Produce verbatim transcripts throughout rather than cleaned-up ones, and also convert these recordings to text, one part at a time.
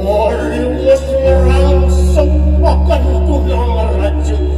Oriwes ngerang sempakan kula ngrajut.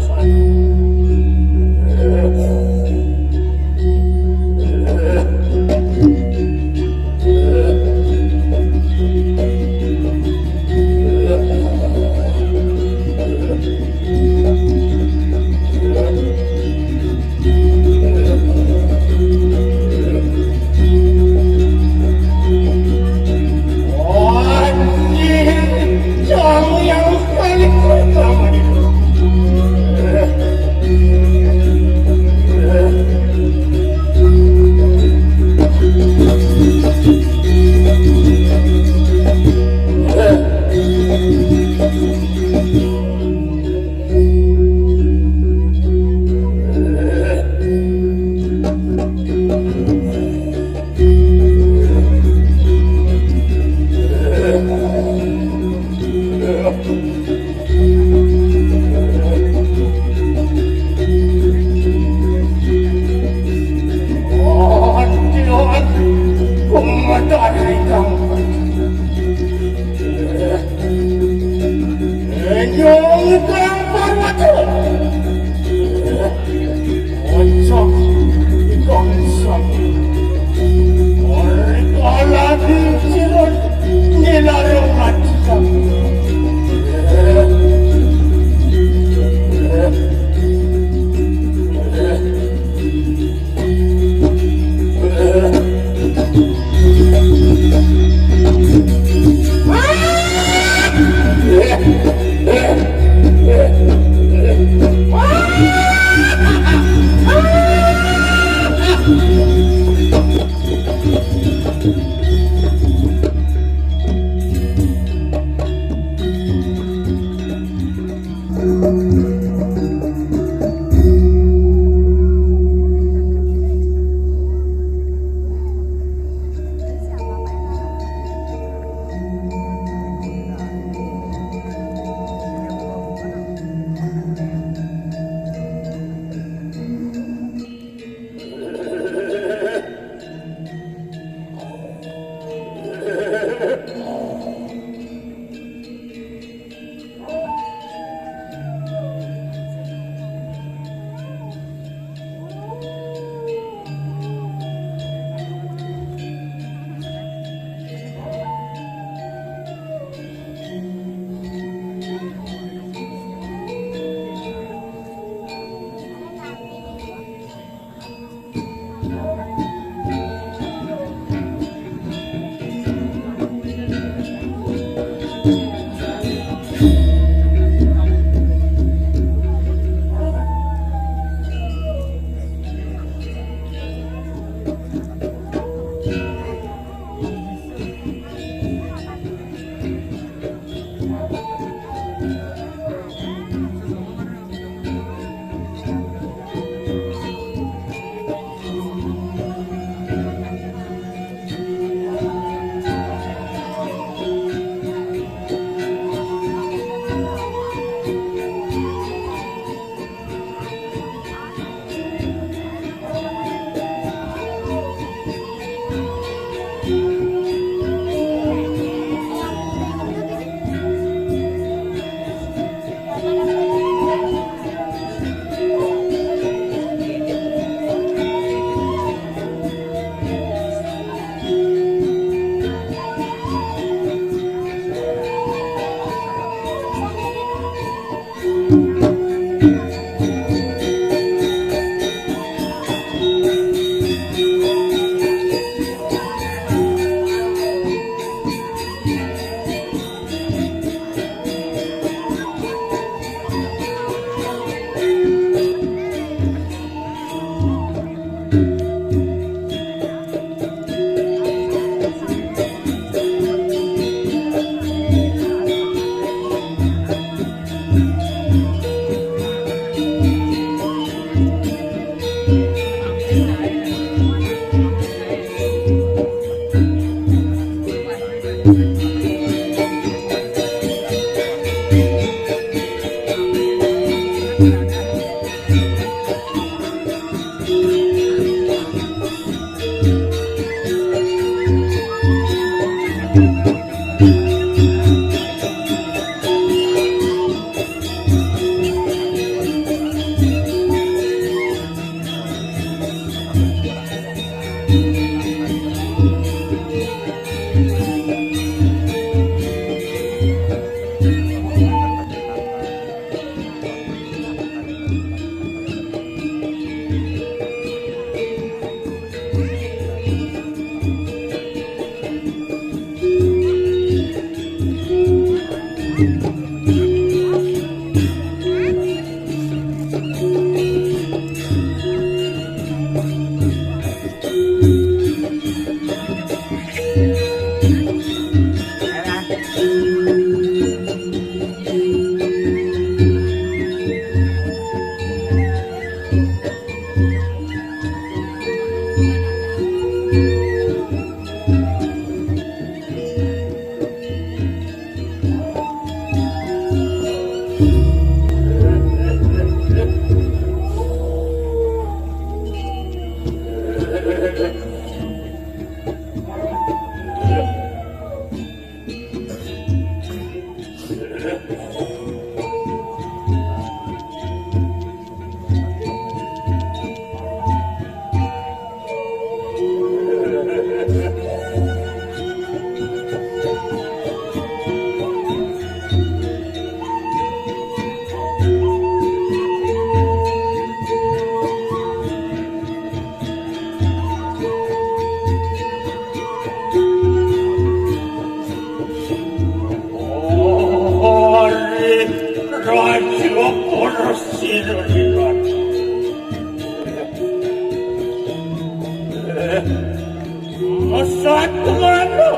Masat kemana?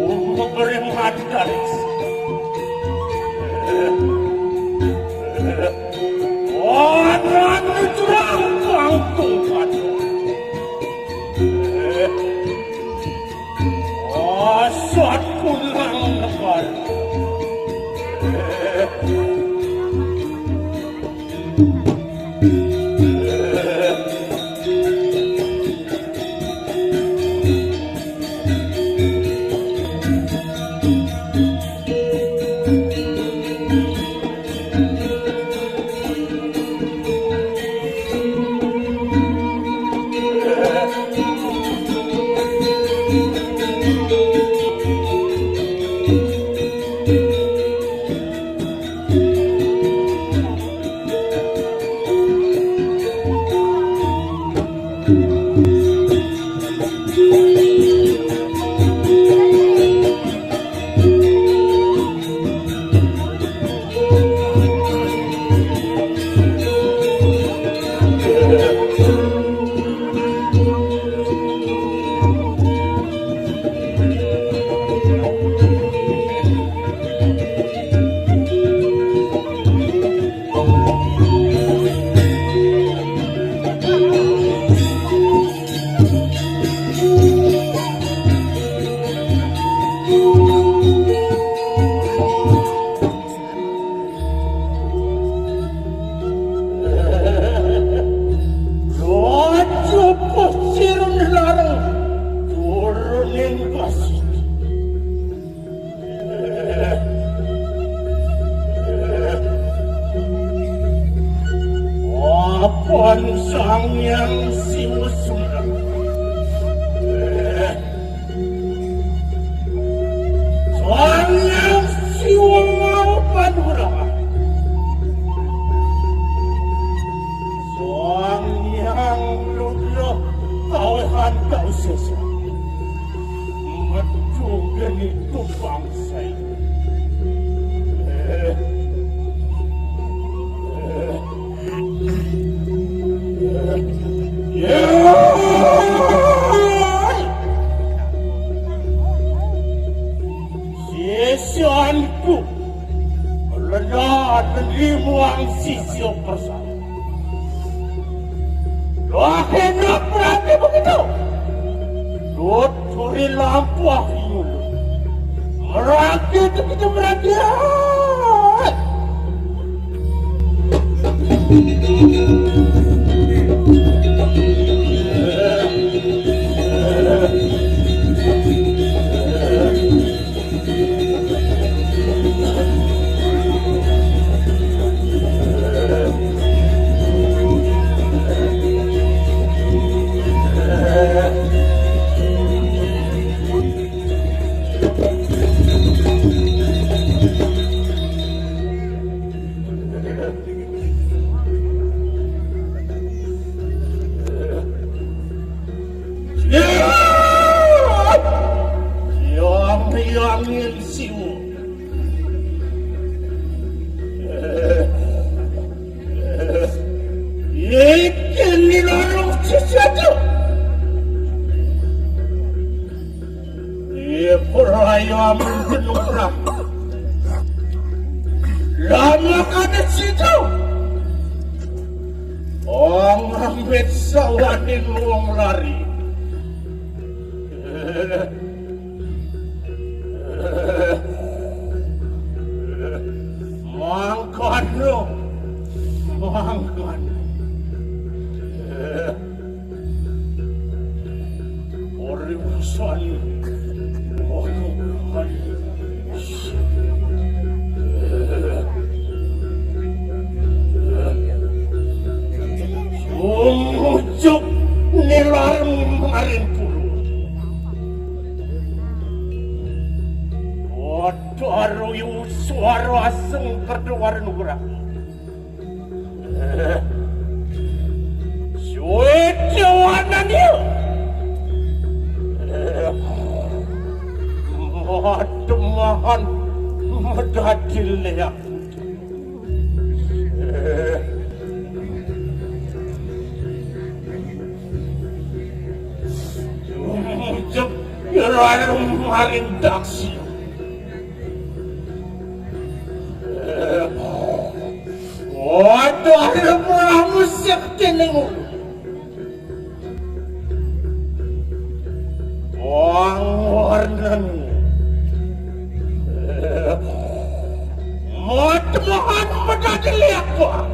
Umur beri mataris. Orang curang kangkung padu. Asat kunang nebar. Raja Pasir Larang turun ing pasir. Apan Sang Hyang Siwa Sumedang. Sang Hyang Siwa Ngawa Paduka. Sang Hyang Rudra Kawehan Kausesa. Metu geni tupang sai. Sisanku, lenan limuang sisia persana. Wah, enak berarti begitu. Tuturi lampah yulu. Merangkit kita merangkit. Yang, yang siwa. Ikan di lorong sesuatu. Iya, peraya mungkin orang. Lama kada situ. Ong ambit sawaning wong lari. Mangkana, mangkana. Ora usah. Sumujuk nilar maring puru. Padha aruyu swara aseng kerta warna. Suwédawanane. Mademahan medadi leak. Jep, ira maring daksi. Waduh, ada pula musik dening. Wong warnen. Mot-mot medadi liak, Bang.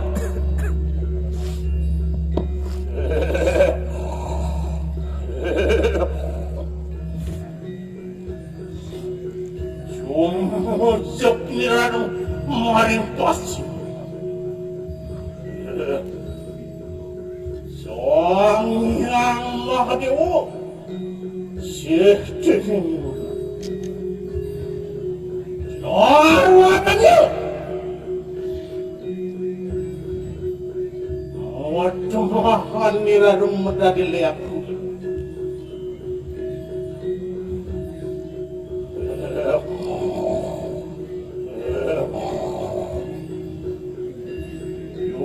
Sumujuk niranu maring pasi. Sang Hyang Mahadewa, sih dening. Sarwatanya. Waduh, mahan niranu medadi liak.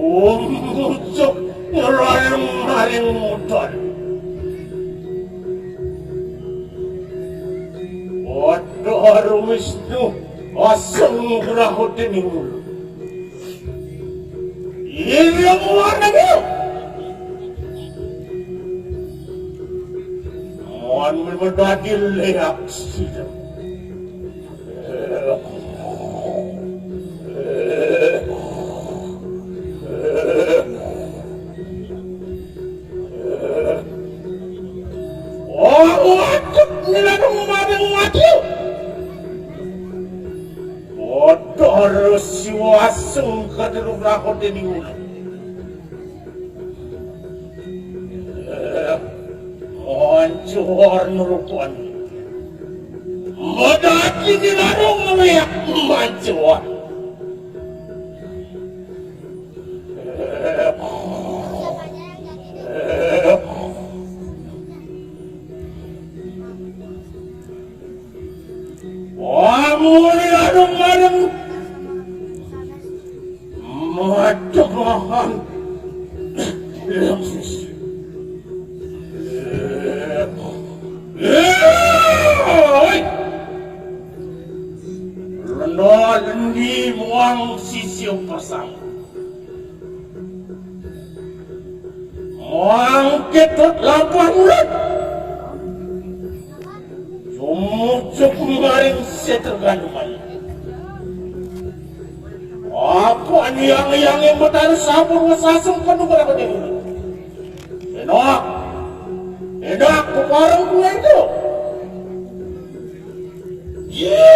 Yumucuk ngerayang maring mudan. Padha Wisnu aseng rahuti minggu. Iya, muanane. Mon medadi leak sida. Oh, waduh, nilai maring mati. Padha Resi Waseng kaderung rakote niwulan. Mancuwar nurupan. Madati dilarung ngeliat mancuwar. Wah, mulya dong, madeng. Madeng. Oi. Lena lendi muang sisio pasang. Muang ketut lampah ulat. Sumujuk maring seter ganduman. Apa niang-niange Betara sampun ngesasem kanduman apa dewe? Enak. Enak, pepareng kuwe itu. Iya.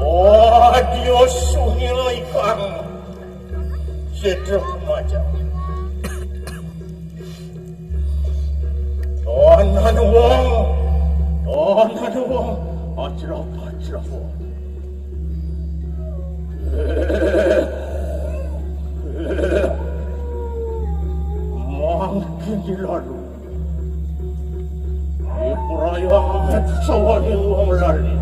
Oh, Dios, sungai kang. Sedruk maja. Tanan wong, tanan wong, ajrap-ajrap wong. Mangkin dilalu. Diperayang sawaning wong lali.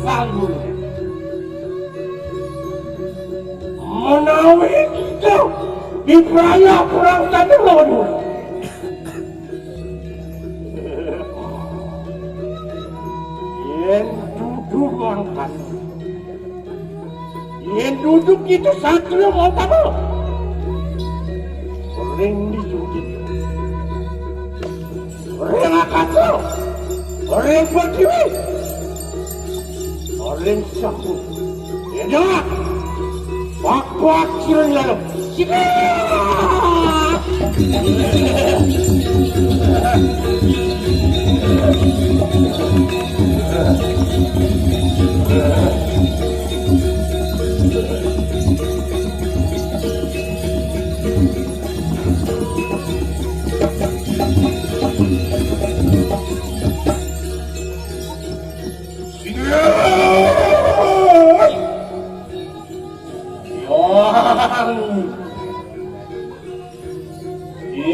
Kanggo menawi kita diperaya perang tanding lawan urang. Yen dudu mangkat, yen dudu kita satria mau tamu, ring dijungkit. Ring akasa, ring pertiwi, ring saku. Ida, pakpak sira nyelem. Sikat! Yang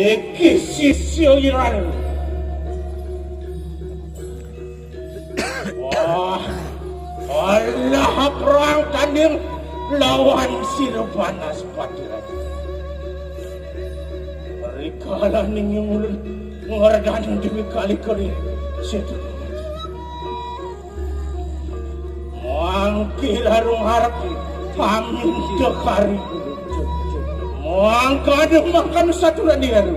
iki sisya irang. Wah, Allah perang tanding lawan sira panas patiran. Rikala ning ulun ngerdani dewi kali kering. Situ. Mangki larung harap paminta kari. Mangka ada makan satu rani lalu.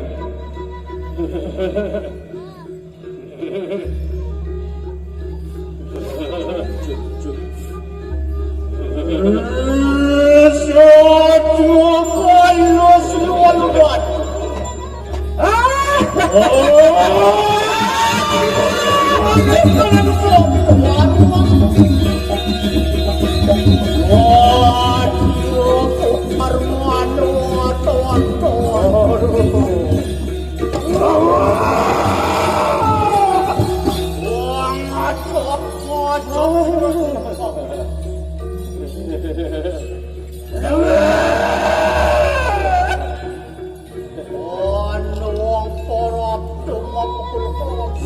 Ana wong para abdu mapukul.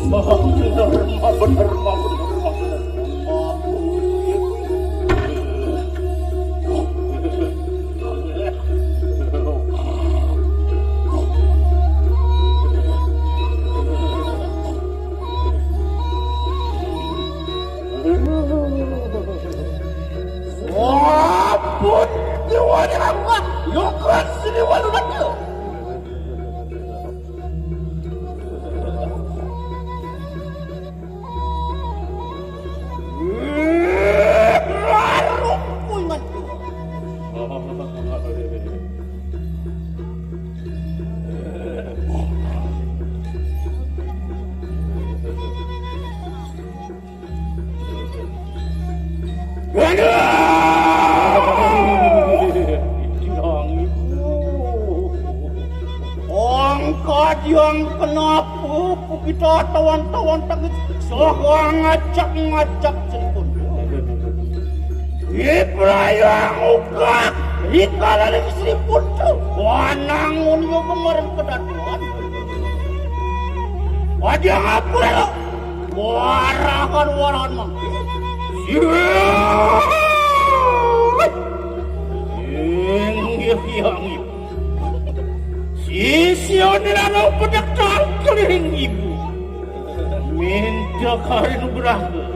Maha bener, maha bener, maha bener, maha bener. Wah, pun jiwane Allah. Yo kan sini walu lagi. Angkat yang kenapa kita tawan-tawan tangis. Soh ngajak-ngajak selipun. Ibrahim ukak. Ikalaling selipun tu. Wanangun yo kemarin kedatuan. Aja ngapura lo. Warahan-warahan mangke. Siwit. Inggih yang ibu. Sisya nilano pedek tangkeling ibu. Minta karing beraga.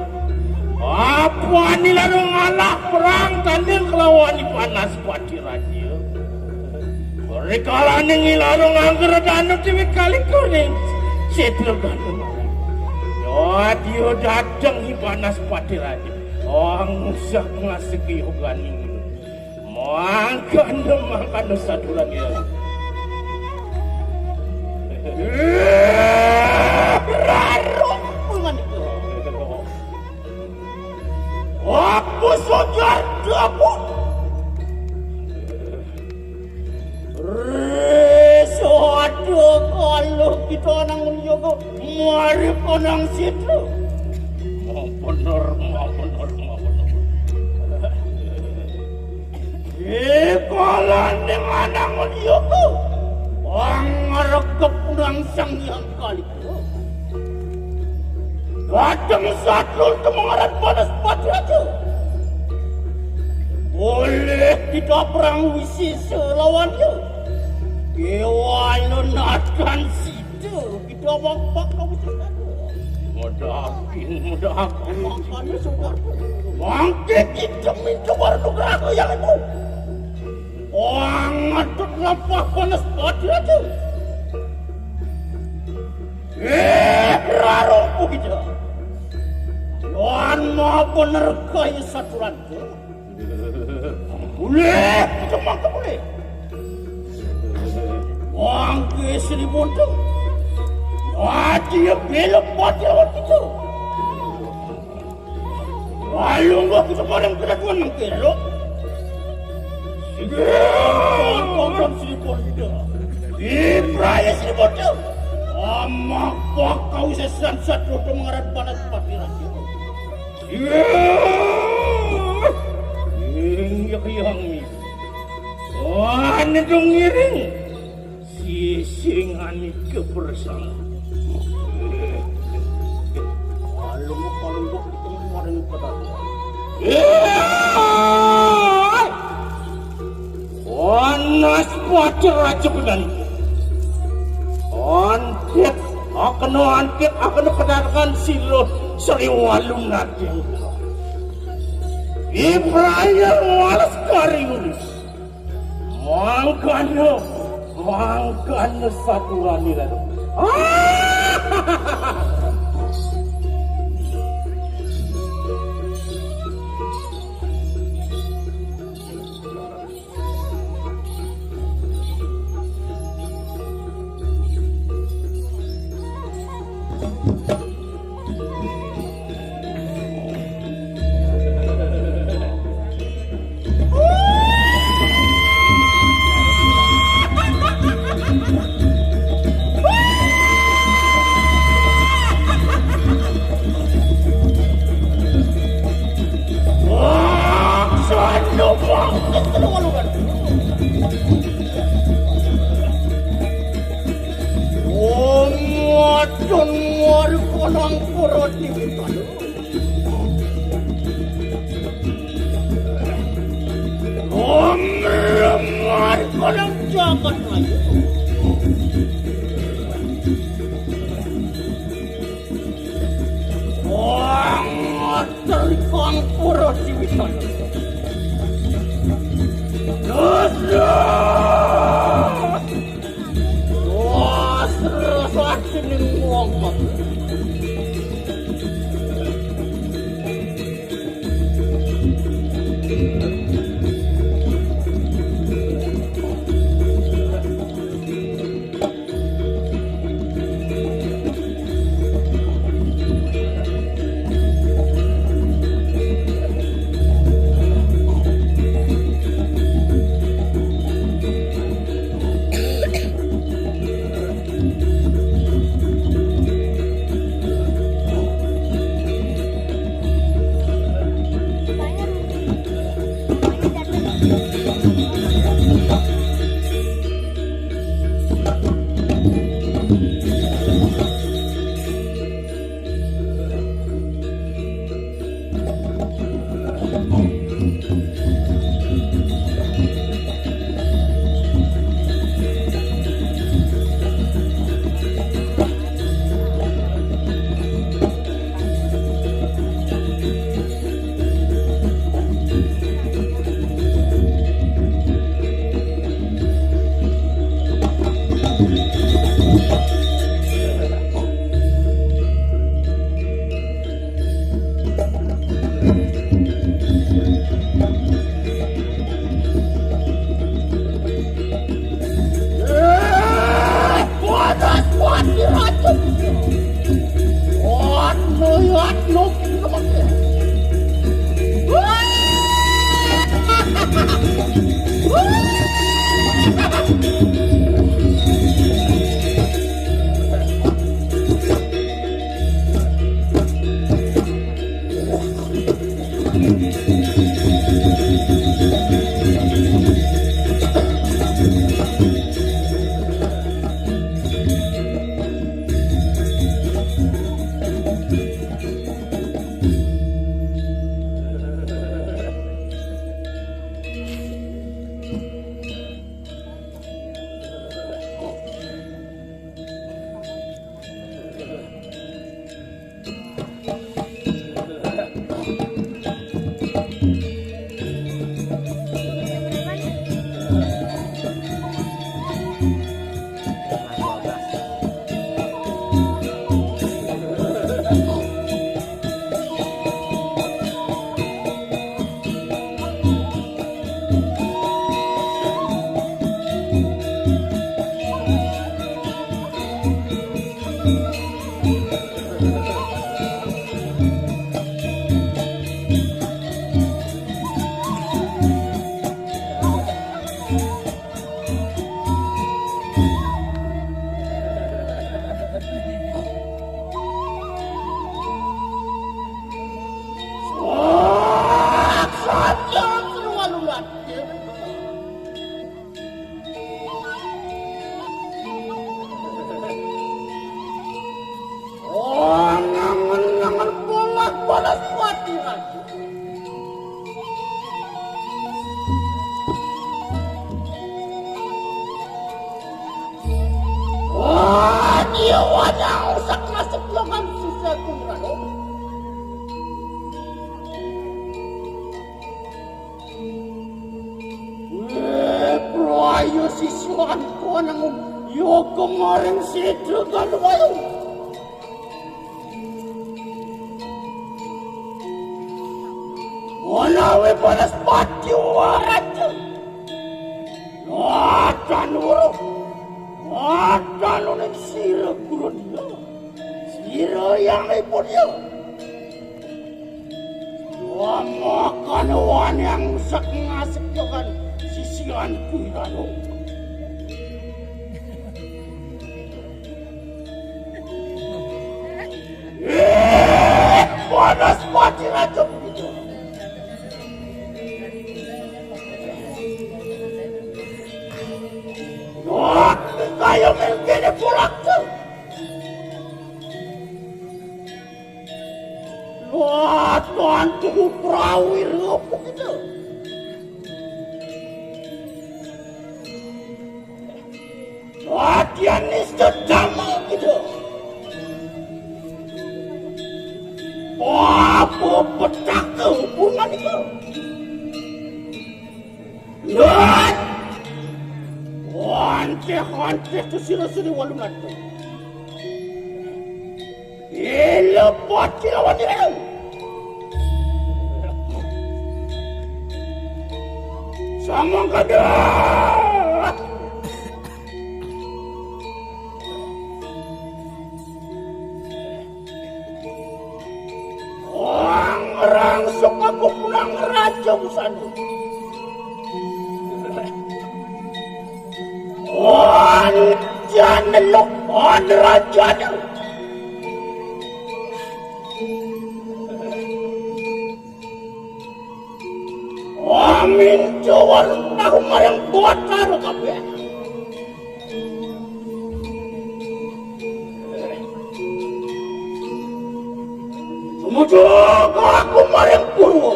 Apa nilano ngalah perang tanding kelawan panas pati raja. Rikalaning ilaro ngangger danu dewi kali kuning, setra gandum. Yo, dio dateng hi panas pati raja. Angsak ngasiki yoganing. Mangkana, mangkana saduran ya. Rarung pungan itu. Aku sojar dapur. Risa ada kalau kita nang menjaga mari panang situ. Mau bener, mau bener, mau bener. Di kalaning anang menjaga. Wang ngerekep nang sang yang kali. Kadang satlun kemengaran panas pati aja. Boleh kita perang wisisa lawan dia. Dewa lenatkan sida kita wangpak kawisan. Mudakin, mudakin. Makanya sudah. Mangke kita minta warna geraha yang itu. Wang ngadut lapah panas pati aja. Eh, rarung kita. Wan mau bener kaya saturan. Boleh, kita mangke boleh. Mangke Sri Bonto. Wajib belok pati lawan kita. Lalu nggak kita bareng keraduan mengkero. Sige, tonton Sri Bonto. Ibraya Sri Bonto. Amak bakau sesan satu kemengaran panas pati raja. Iya. Inggih yang mi. Wane dong ngiring. Sisingane kebersalah. Kalau kalau kok ketemu orang kata. Iya. Panas pati raja benan. Antit, akan antit, akan kedatangan silo Sri Walunati. Ibraya walas kari ulis. Mangkana, mangkana saturani lan. Wadon warga nang pura diwitana. Om Remar Kodang Jagat Raya. Wang terikang pura diwitana. Terus. Wah, serasa dening wong kok. Angen-angen bolas-bolas pati raja. Wah, dia wajah usak nasib lengan sisa kumrano. Weh, prayo siswan konangun, yo kemarin sidra galuh wayung. Menawi balas pati waraja. Watan uruh. Watan uning sira gurun ya. Sira yang ipun ya. Wamakan wani yang ngasek-ngasek ya kan sisian kuirano. Eh, panas mati raja begitu. Wah, kaya mengkene pulak tuh. Wah, tuan tuh perawi rupuk itu. Latihan nista damel gitu. Apa petaka hubungan itu? Lan wanteh-wanteh tu sira-sira walu mati. Ila pati lawan dirimu. Samangkada. Wang rangsuk aku pulang raja busana. Wan janeluk wan rajane. Amin jawar aku marang Batara kabeh. Sumujug aku marang Purwa.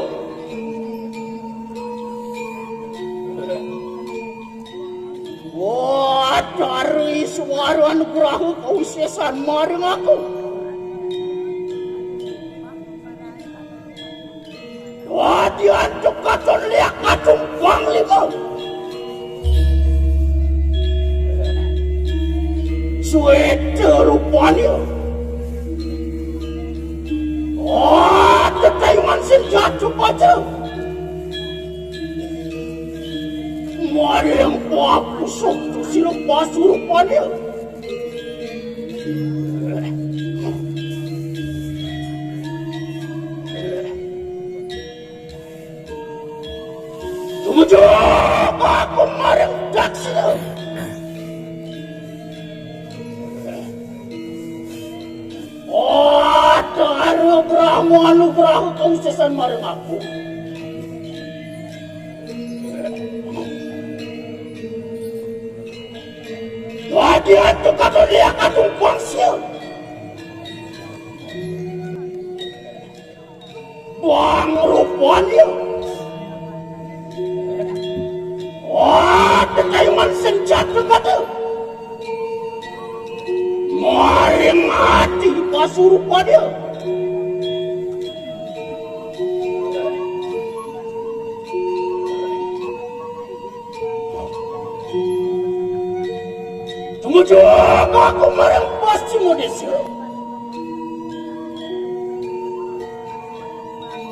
Wah, dari suara anugerah kau sesan marang aku. Wah, diantuk katon liak katung panglima. Suwete rupanya. Wah, tetayungan sing jatuh pada. Mari yang papusuk tu sila pasurupanya. Tumuju aku maring daksina. Oh, Dara Brahma anugrah kang sesan maring aku. Wadian tukang liak atung pangsil. Bang rupanya. Wah, tetayungan senjata kata. Maring ati pasurupannya. Tumuju aku maring pascima desa.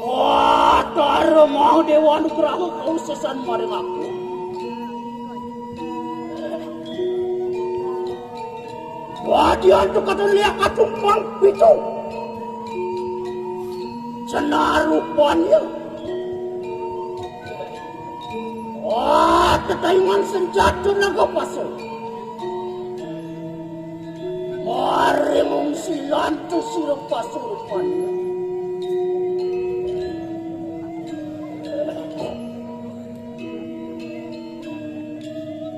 Watara Mahadewa anugraha kausesan maring aku. Wadian tu katon liak katumpang pitu. Cenar rupanya. Wah, tetayungan senjata naga pasur. Maring ungsilan tu sira pasur rupanya.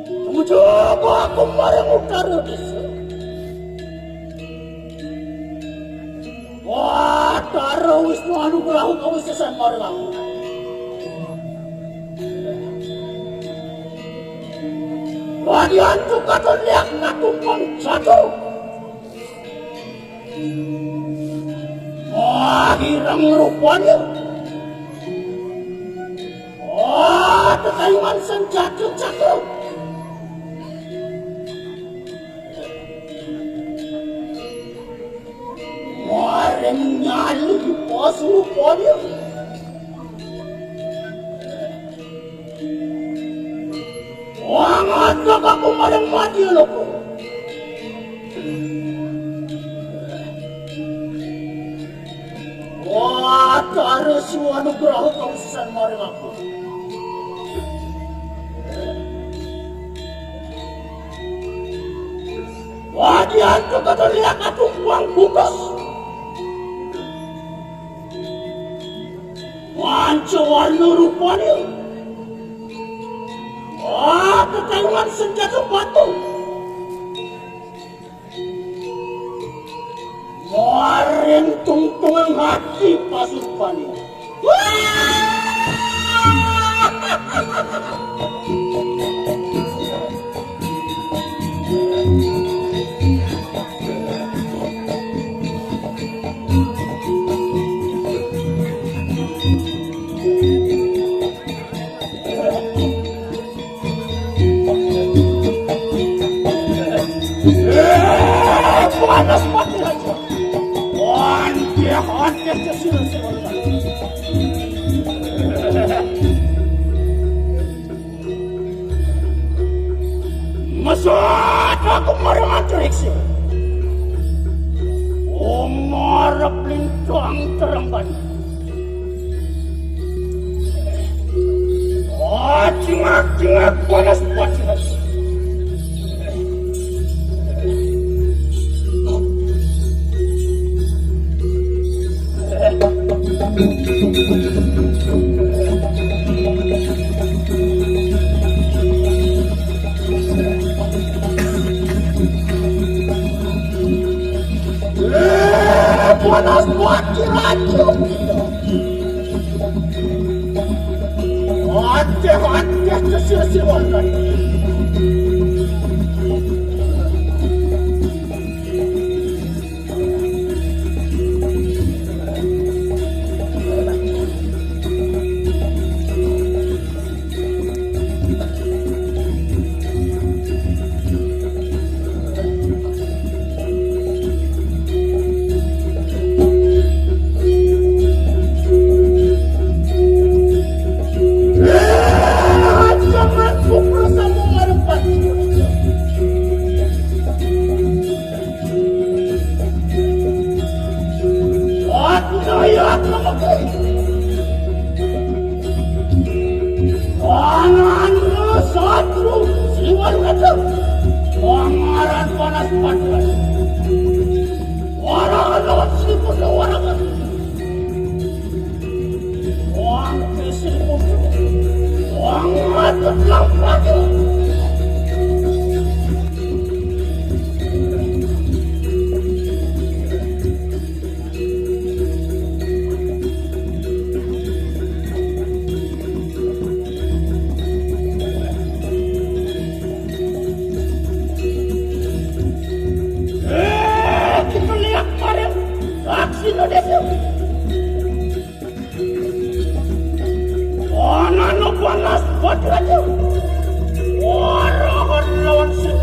Tumuju aku maring utara desa. Watara Wisnu anugraha kausesan maring aku. Wadian tu katon liak katumpang jatuh. Wah, ireng rupanya. Wah, tetayungan senjata cakra. Maring nyali pasrupanya. Wangata aku maring madya loka. Watara Siwa anugraha kausesan maring aku. Wadian tu katon liak katumpang bukas. Pancawarna rupanya. Wah, tetayungan senjata batu. Maring tungtungan ati pasrupanya. Eh, panas mati raja. Wantih, wantih, sesir, sesir. Mesat aku maring antariksa. Umarep lintang terang banyu. Acingak-cingak panas panas. Eh, panas buat kiranya. Aceh, Aceh, sesir, sesir, warna. Aku daya aku mengkei. Pangan satru siwan kecil. Pangaran panas panas. Warangan lawan seribu warangan. Wang kecil seribu. Wang matut lampati. Eh, kita lihat kemarin aksi Indonesia. Panano panas badraja. Warahan lawan sing.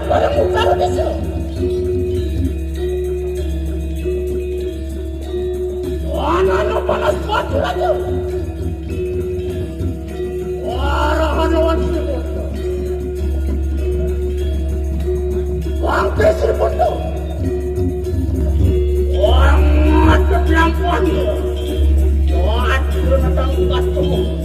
Bareng mutar desa. Anana panas batu raja. Warahana wan sibut. Wangke sibut. Wang ada diampuan. Wah, ada datang kasih.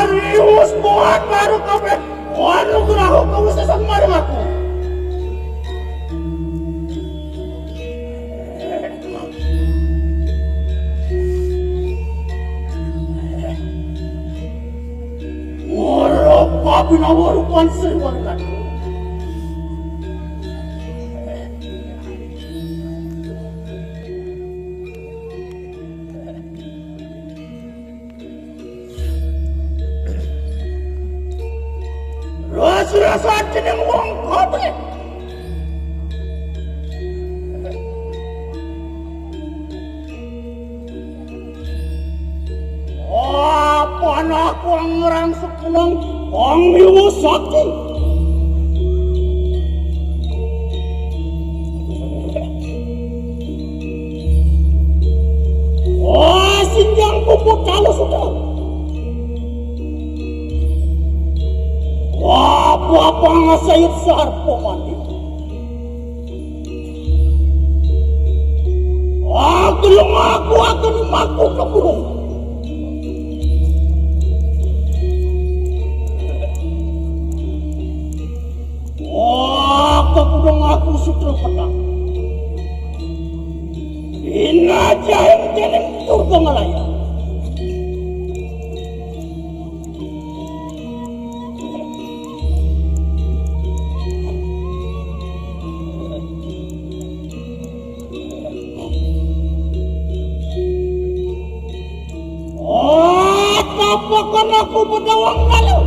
Arius buat baru kabeh. Anu gerahu kamu sesan marang aku. Ngoro pabinawa rupan sriwangan. Rasa-rasa jeneng wong kowe. Apa aku ngrang sekenang kang miwasati? Wah, sinjang puput kalu sudah. Wah, apa-apa ngasayut sarpo mandi. Aku yang aku akan mangku ke burung. Wah, kekudung aku sutra pedang. Ina jahing dening turba ngalaya. Oh, tapakan aku bedawang kalu.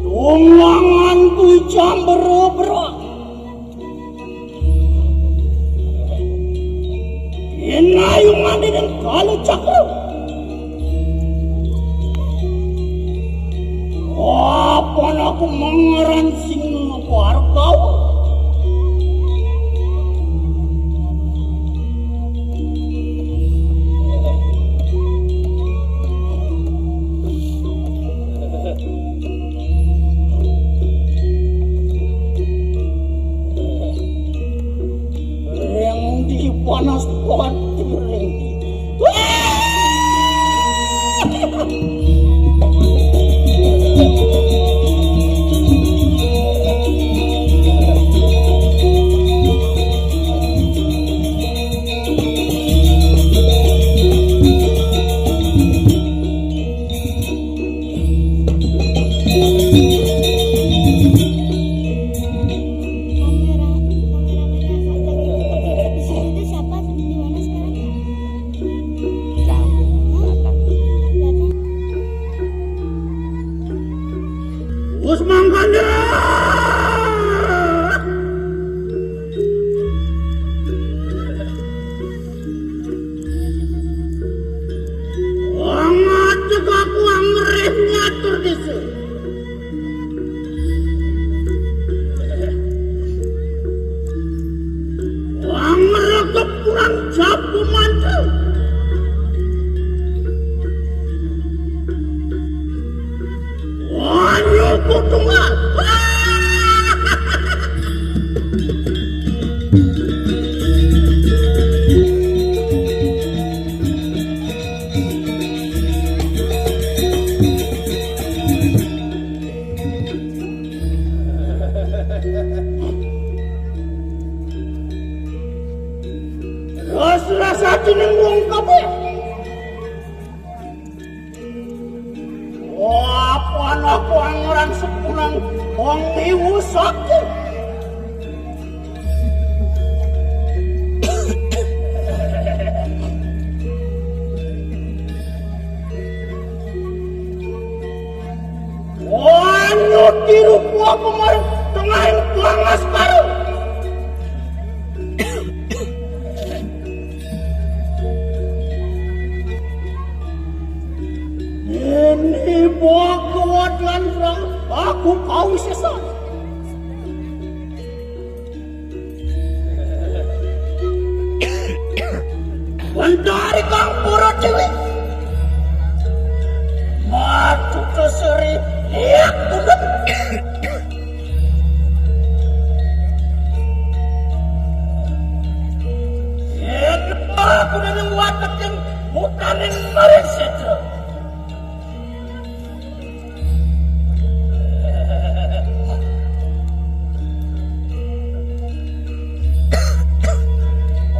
Tungangan ku jambero-bero. Inayungan dening kalu cakra. Apan aku mangaran sing wargawa. Ring di panas pati ring di. Kamera, kamera, kamera. Itu siapa? Di mana sekarang? Wis mangkane. Wong ngadeg aku angrih ngatur desa. Ras-ras atining wong kabeh. Wah, panah pangeran sepunang wong iwusake. Wah, nyuti rupa kemarin tengahing pangas baru. Ini bawa kuat lan aku kau sesat. Bendari kang pura dewi. Matu keseri liak tunduk. Yen aku nang wateking mutaring maring setra.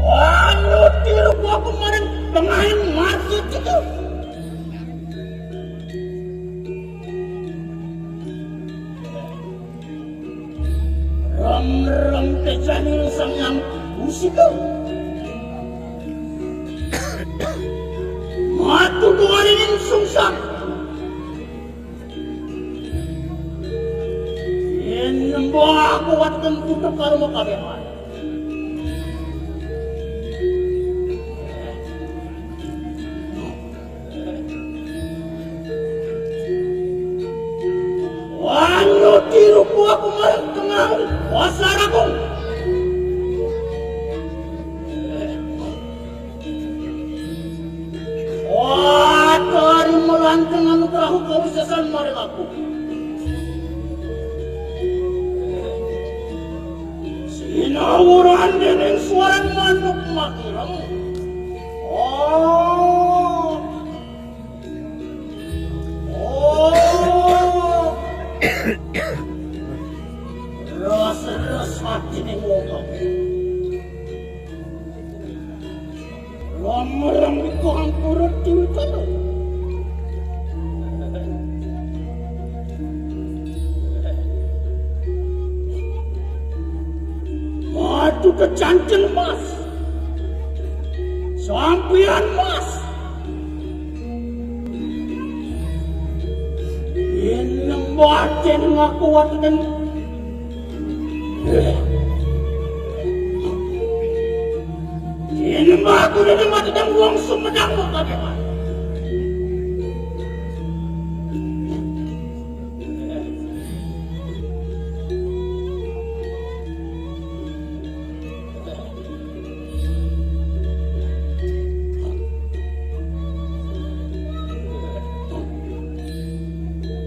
Anu tiru aku maring tengahing mati itu. Rem-rem tejaning Sang Hyang Usika. Matu tuwarining sungsang. Yen nembah aku waten tutup karo makabehan. Wanyo tiruku aku marang tengah pasar aku. Wah, dari melanting anu perahu kau sesan marang aku. Sinawuran dening suaran manuk makireng. Oh. Oh. Rasa-rasa atining wong kabeh. Lamarang iku ampura diwitana. Madu kecancel mas. Sampian mas. Yen lembah jen ngaku waten. Yen lembah aku yen mati dan wong Sumedang kok kabeh mas.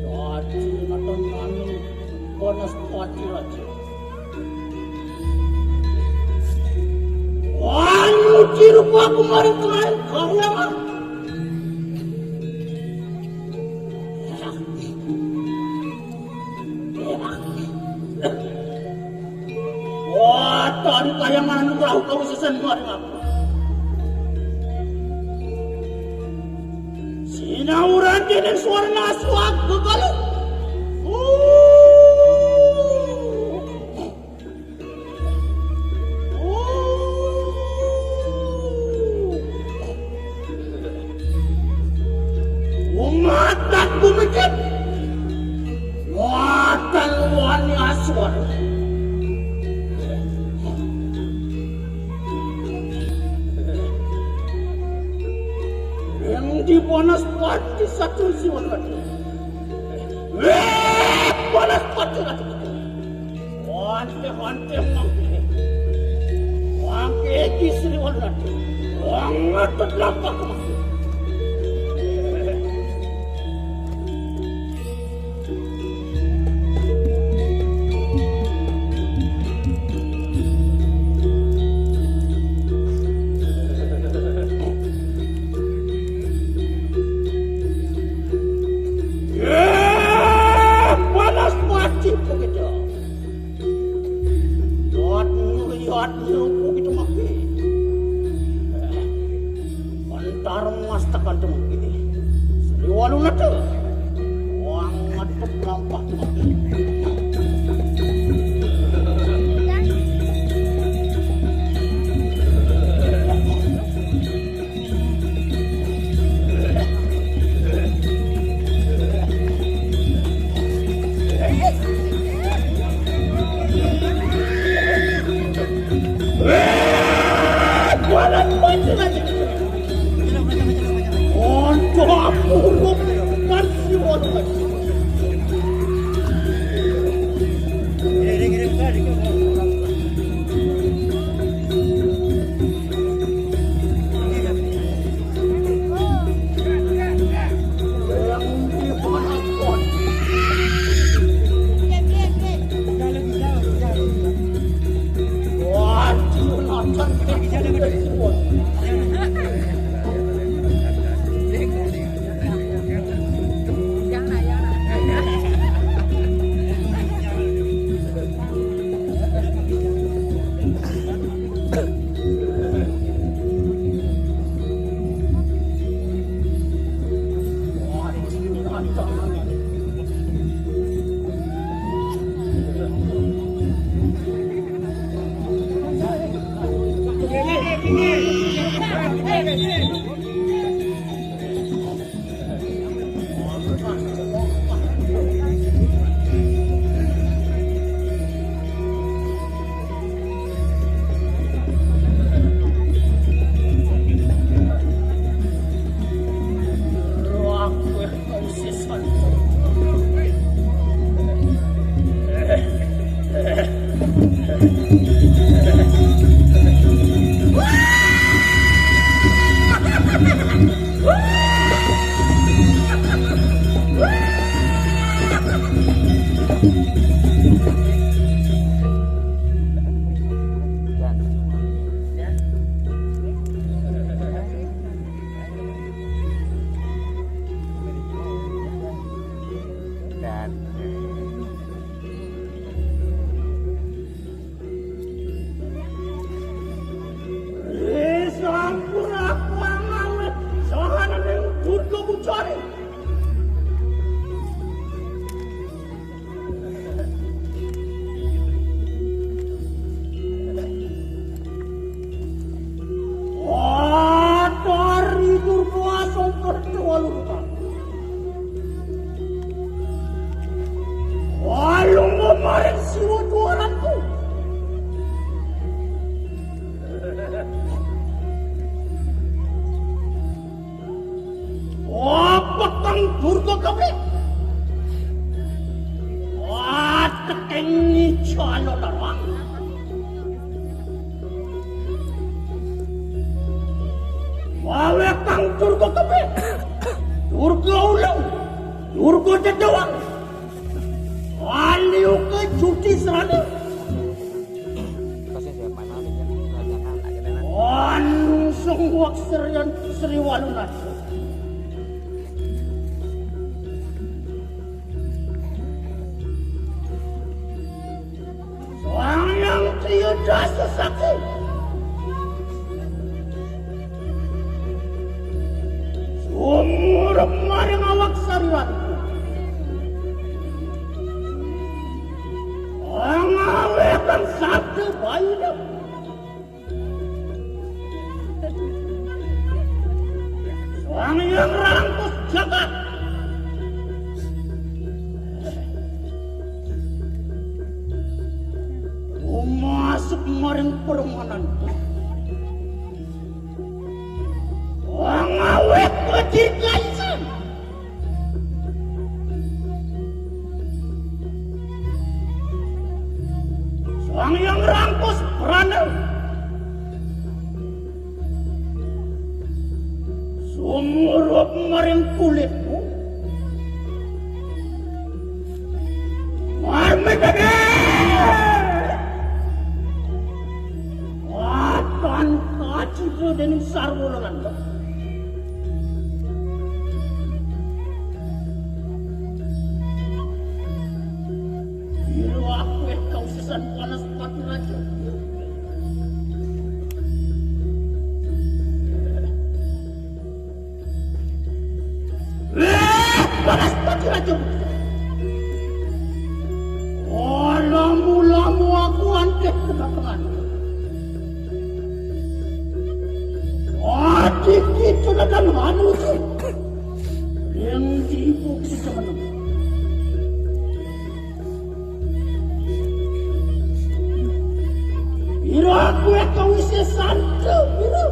Dadi nonton nami panas pati raja. Wah, nyuci rupa aku maring kemarin karyawan. Wah, tadi kayangan anu perahu kau sesen buat aku. Sinauran dening suara naswak begalu. Uh. Uh. Umatan bumikit. Watan wani aswar. Yang di panas pati satu siwan ratu. Weh, panas pati ratu. Wante, wante, mangke. Mangke iki Sri Waluran. Wong ngatut lapak mangke. Eh, panas wajib begitu. Atari Durga songker kewalurkan. Walung memaring siwa juaranku. Wah, petang Durga keblik. Wah, tekeng ni jalo terang. Wawe kang Durga keblik. Durga ulung. Durga dedewang. Wali uke judi serani. Anung sungguak serian Sri Walunan. Sang yang tiada sesaki. Sumur maring awak sariran. Pengawetan sabda bayi. Sang yang rangkus jagat. Masuk maring permanan. Pengawet kecil kaisan. Sang yang rangkus perana. Sumurup maring kulitmu. Marmedade. Watan kacida dening sarwa lelana. Ira aku kausesan panas pati raja. Eh, panas pati raja. Ora mulamu aku antih kedatangan. Adi kita datang anu tu. Yang diibu kita menang. Ira aku eka wise santu, ira.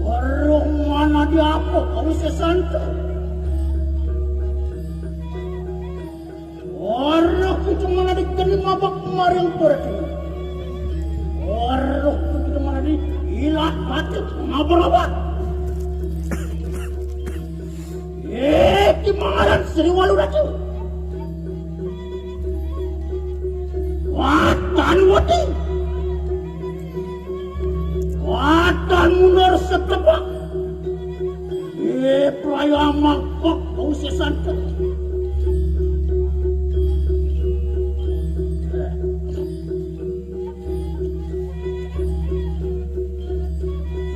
Weruh mana diapa kau wise santu? Mana di kene mabak maring turut ini. Waruh, kita mana di ilat mati ngabur-ngabur. Eh, di mangaran Sri Walu Ratu. Watan wati. Watan mundur setepak. Eh, praya mangkok kau sesantet.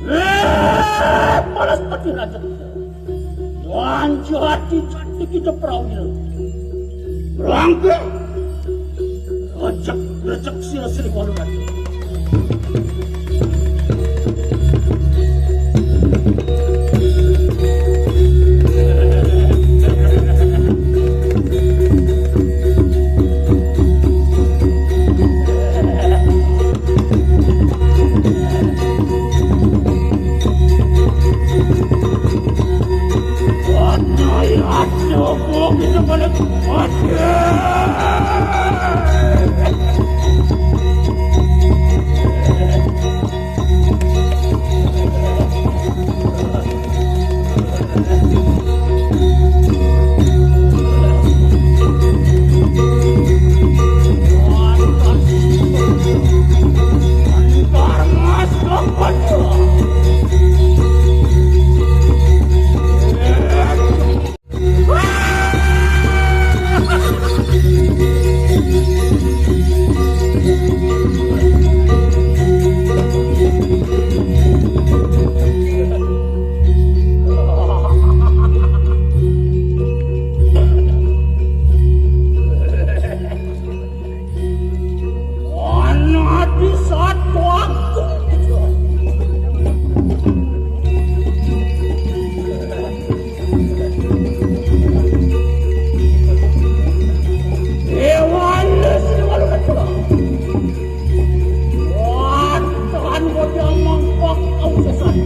Eh, panas pati raja. Wan jati-jati kita perahu. Langkah. Rejek, rejek sila sila walu raja. Ana di satu aku. Dewan Sri Walu Kecil. Wah, Tuhan, kau jangan mangkok kau sesan.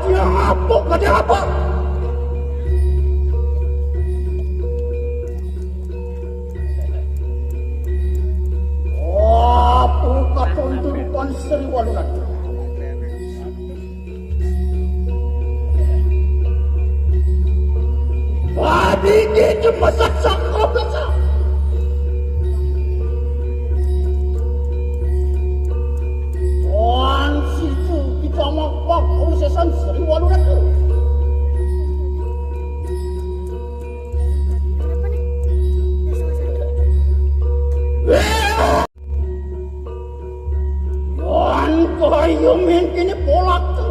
Ada apa? Ada apa? Apa katon turupan Sri Walunan? Padiki jemesat sangka basa. Tuan situ kita mapang usesan Sri Walunan. Wan kayu mingkini polak tu.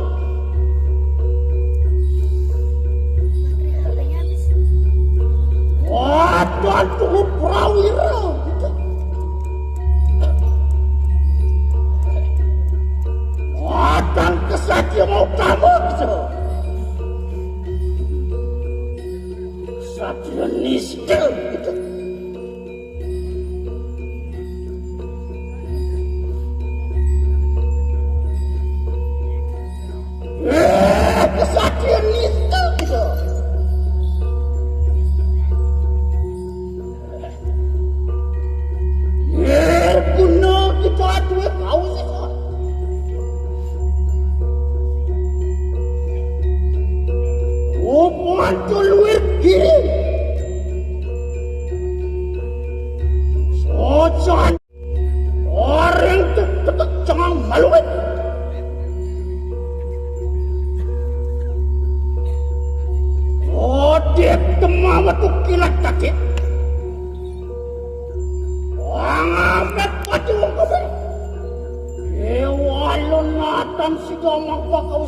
Wadah dulu prawira. Wadah kesatria mau tamat.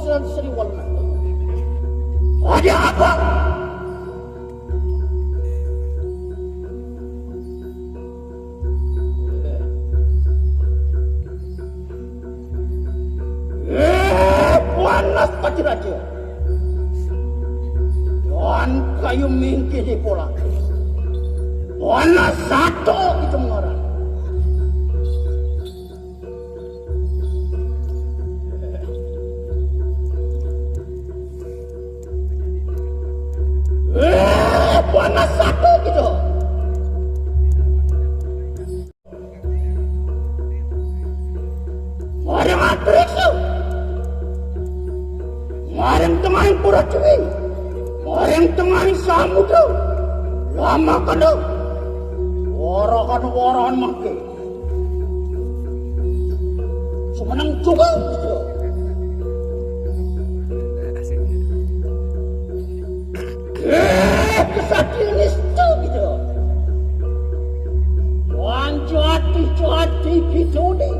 Sri Walunaga. Ada apa? Eh, panas Patiraja. Tuan kayu mingkih di pola. Panas satu itu mengarang. Eh, panas satu gitu. Maring atriksu. Maring tengahing pura dewi. Maring tengahing samudra. Lama kena. Warahan-warahan mangke. Sumeneng juga gitu. Eh, kesatria nista gitu. Wan jati-jati gitu deh.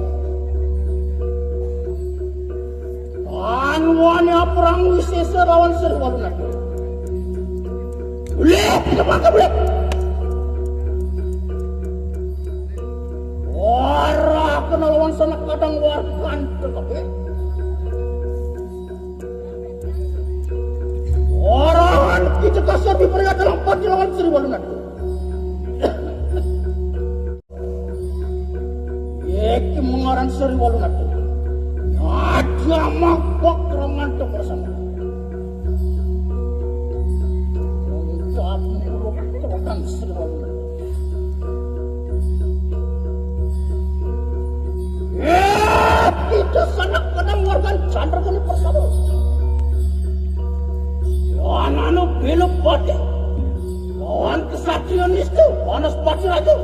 Anu wani perang wisesa lawan Sri Walunaga. Boleh, kita makan boleh. Ora kena lawan sanak kadang wargan tetapi orang kita kasar diperingati lawan pati lawan Sri Walunaga. Iki mengaran Sri Walunaga. Ada mangkok kerangan to bersama. Lengkap buruk kerangan Sri Walunaga. Eh, kita sanak kenang warga Chandra kali bersama. Anak-anak belok pati. Lawan kesatria nista, panas pati raja.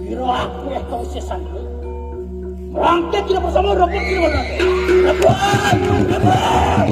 Kira aku eh kau sesan. Merangkak kita bersama rebut kita bersama. Rebut, rebut.